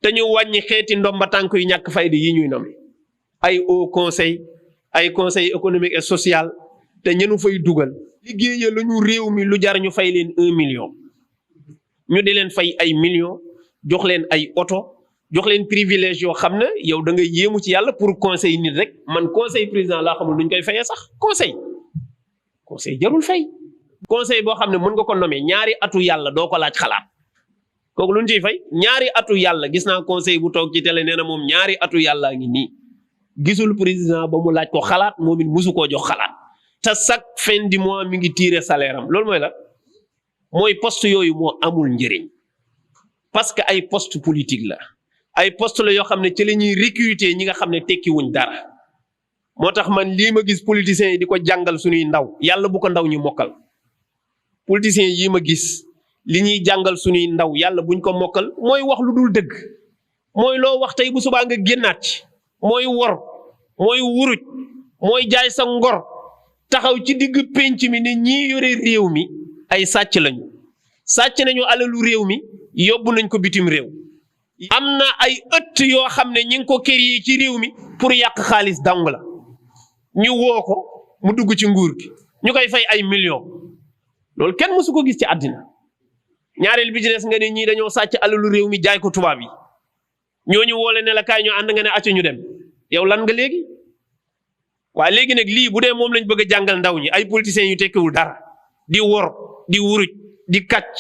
te ñu wàññi xeeti ndomba tànk yu ñàkk fayda yi ñuy nommé ay haut conseil ay conseil économique et social te ñenu fay dugal liggéeya la ñu réew mi lu jar ñu fay leen 1 million ñu di leen fay ay millions jox leen ay oto jox leen privilège yoo xam ne yow da ngay yéemu ci yàlla pour conseil nit rek man conseil président laa xamul nuñ koy fayee sax conseil jarul fay conseil boo xam ne mën nga ko nommer ñaari atu yàlla doo ko laaj xalaat kooku lu ñu ciy fay ñaari atu yàlla gis naa conseil bu toog ci télé nee na moom ñaari atu yàlla ngi nii gisul président ba mu laaj ko xalaat moom it musu koo jox xalaat te chaque fin du mois mi ngi tirer salaire am loolu mooy la mooy poste yooyu moo amul njëriñ parce que ay poste politique la ay poste la yoo xam ne ci la ñuy recruter ñi nga xam ne tekki wuñ dara moo tax man lii ma gis politiciens yi di ko jàngal suñuy ndaw yàlla bu ko ndaw ñu mokkal politiciens yi ma gis li ñuy jàngal suñuy ndaw yàlla buñ ko mokkal mooy wax lu dul dëgg mooy loo wax tey bu subaa nga génnaat ci mooy wor mooy wuruj mooy jaay sa ngor taxaw ci digg penc mi ne ñii yore réew mi ay sàcc lañu sàcc nañu alalu réew mi yóbbu nañ ko bitim réew am na ay ëtt yoo xam ne ñi ngi ko kër yi ci réew mi pour yàq xaalis dang la ñu woo ko mu dugg ci nguur gi ñu koy fay ay millions loolu kenn mësu ko gis ci àddina ñaareel bi ci des nga ne ñii dañoo sàcc alalu réew mi jaay ko tubaab yi ñooñu woole ne la kaay ñu ànd nga ne acca ñu dem yow lan nga léegi waaye léegi nag lii bu dee moom lañ bëgg a jàngal ndaw ñi ay politiciens yu tekkiwul dara di wor di wuruj di kàcc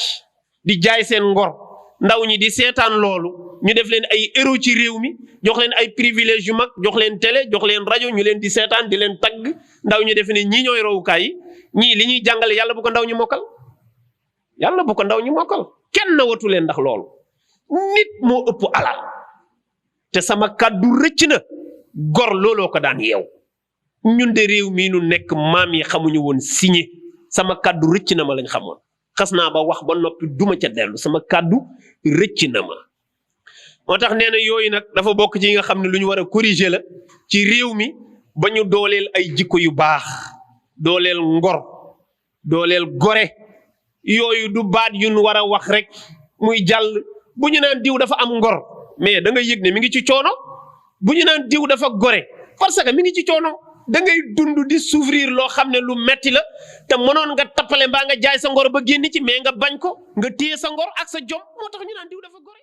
di jaay seen ngor ndaw ñi di seetaan loolu ñu def leen ay héros ci réew mi jox leen ay privilèges yu mag jox leen télé jox leen rajo ñu leen di seetaan di leen tagg ndaw ñu def ne ñii ñooy rowukaay yi ñii li ñuy jàngale yàlla bu ko ndaw ñu mokkal yàlla bu ko ndaw ñu mokkal kenn watu leen ndax loolu nit moo ëpp alal te sama kàddu rëcc na gor looloo ko daan yeew ñun de réew mii nu nekk maam yi xamuñu woon signé sama kàddu rëcc na ma lañ xamoon xas naa ba wax ba noppi duma ca dellu sama kàddu rëcc na ma moo tax nee na yooyu nag dafa bokk ci yi nga xam ne lu ñu war a corriger la ci réew mi ba ñu dooleel ay jikko yu baax dooleel ngor dooleel gore yooyu du baat yu ñu war a wax rek muy jàll bu ñu naan diw dafa am ngor mais da nga yëg ne mi ngi ci coono bu ñu naan diw dafa gore parce que mi ngi ci coono da ngay dund di souffrir loo xam ne lu metti la te mënoon nga tappale mbaa nga jaay sa ngor ba génn ci mais nga bañ ko nga téye sa ngor ak sa jom moo tax ñu naan diw dafa gore